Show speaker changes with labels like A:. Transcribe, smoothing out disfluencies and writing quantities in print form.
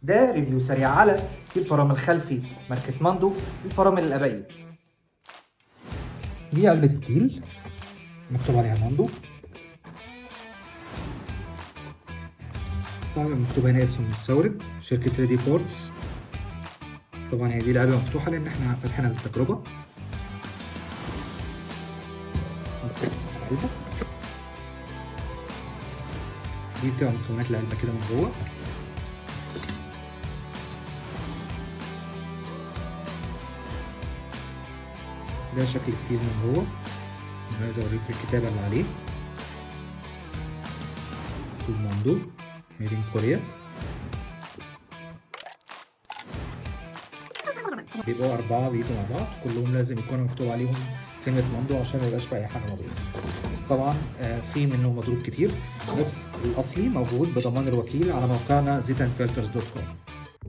A: ده review سريع على في الفرامل الخلفي ماركة ماندو، الفرامل الأبائي. دي علبة التيل مكتوب عليها ماندو، طبعا مكتوب هنا اسم المستورد شركة ريدي بورتس. طبعا هي دي العلبة مفتوحة لأن احنا فاتحينها للتجربة. العلبة دي بتبقى مكونات العلبة كده من جوه. ده شكل التيل من جوه، عايز اوريكم الكتابة اللي عليه، مكتوب ماندو made in Korea. بيبقوا 4 بيجوا مع بعض، كلهم لازم يكونوا مكتوب عليهم كلمة ماندو عشان ما يبقاش في أي حاجة مضروبة. طبعا في منه مضروب كتير، بس الأصلي موجود بضمان الوكيل على موقعنا zitenfilters.com.